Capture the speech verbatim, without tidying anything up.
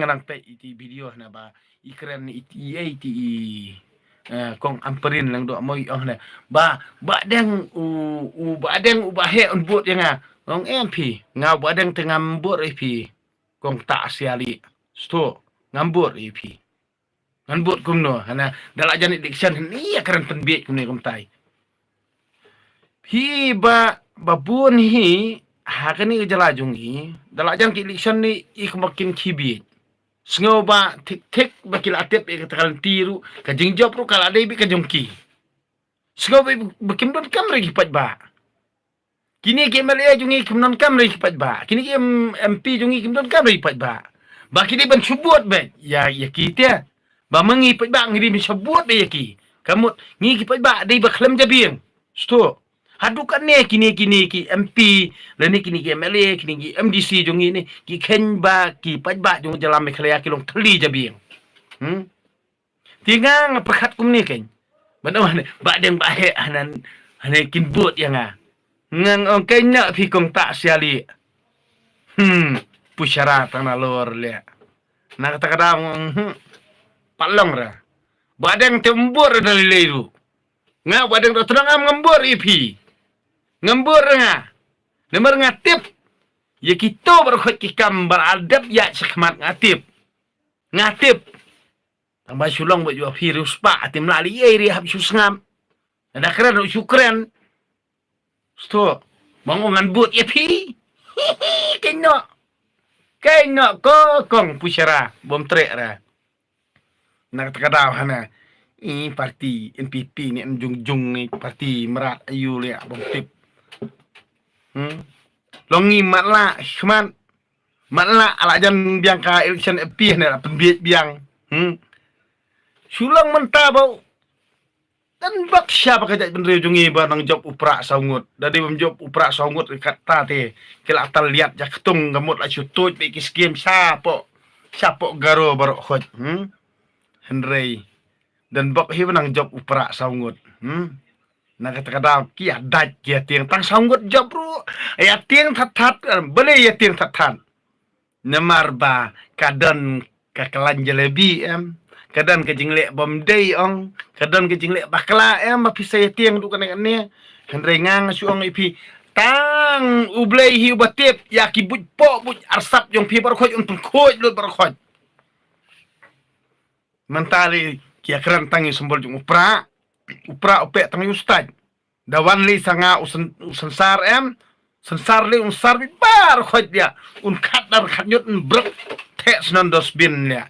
Nga nang peit iti video hana ba i kren iti, iti i, eh, kong Ampareen Lyngdoh Moi ong hana ba Bah Deng u, u Bah Deng u Bah Heh un bud ïa nga. Ong em phi, nga u Bah Deng te ngam bud ïa phi. Kong Tah Siali, sto, ngam bud ïa phi. Ngan bud kumno hana da la jan election hynne ïa kren pynbiej kumne kumtai. Phi ba, ba bun hi ha kane ka jylla jong i da la jan ki election ni i kumba kin khibit. Sngew ba thik thik ba ki la tip ïa ka takalti ruh ka jingjop ruh ka la dei bit ka jong ki. Sngew ba, ba kim don kam re ki paidbah. Kine ki M L A jong i kim don kam re ki paidbah. Kine ki M-, M P jong i kim don kam re ki paidbah. Ba ki dei ban shu bud beit ïa, ïa ki te. Ba ma ngi paidbah ngi dei ban shu bud beit ïa ki. Ka mut ngi ki paidbah dei ba khlem jabieng. Sto. Haduh katne kine, kine ki M P lane kine ki M L A, kine ki M D C jong i ne ki kheiñ ba ki paidbah jong jylla Meghalaya ki long thylli jabieng. Hmm? Te nga nga pyrkhat kumne keiñ. Ban ong hane Bah Deng Bah Heh hana, hane kin bud ïa nga. Nga ong keiñ na phi Kong Tah Siali. Hmm, Pushara tang na lor leh. Na kata ka daw nga ong, hmm, pat long ra. Bah Deng te um bud ra da lei lei ruh. Nga Bah Deng Dohtdong am ngam bud ïa phi. Ngam bud ra nga. Namar nga tip ïa kito baroh khoit ki kam ba la dep ïaid shakhmat nga tip. Nga tip. Tang ba shu long ba ju phi riewspah te ym lah lei ei re hap shu sngap. Da kren ruh shu kren. Sto. Ba nga ong ngan bud ïa phi. Keiñ noh. Keiñ noh ko Kong Pushara bym treh ra. Na kata ka daw hana i parti N P P ne em jung jung ne parti mrad aïu leh bym tip. Hmm. Long ngi matlah khmat. Matlah la jan biang ka election F P ne la pynbiej biang. Hmm. Shu long mynta ba u dang bak sha ba ka jaitbynriew jong ngi ba nang jop u prah saw ngut. Da dei bym jop u prah saw ngut kat ta te ki la tal liat ja ktung ka mut la shu tuid beit ki skim shapoh, shapoh Garo baroh khoit. Hmm. Hynrei dang bak hi ba nang jop u prah saw ngut. Hmm. Na kata ka daw ki ïa dait ki ïa tieng tang saw ngut jop ruh. Ïa tieng that that, eh, balei ïa tieng that that. Namar ba ka don ka klan jalebi em. Ka don ka jingleh bym dei ong. Ka don ka jingleh bakla em ba phi sa ïa tieng duh kane kane. Hynrei nga nga shu ong ïa phi tang U Blei hi uba tip ïa ki buit poh buit arsap jong phi baroh khoit un pynkhuid lut baroh khoit. Mynta lei ki ïa kren tang ïa u symbol jong u prah. U prah u peh tang ïa u stait. Da wan lei sa nga u syn-, u synsar em. Synsar lei un sar beit baroh khoit ïa. Un khat dar khat ñiut un brek. Theh snon dustbin ïa.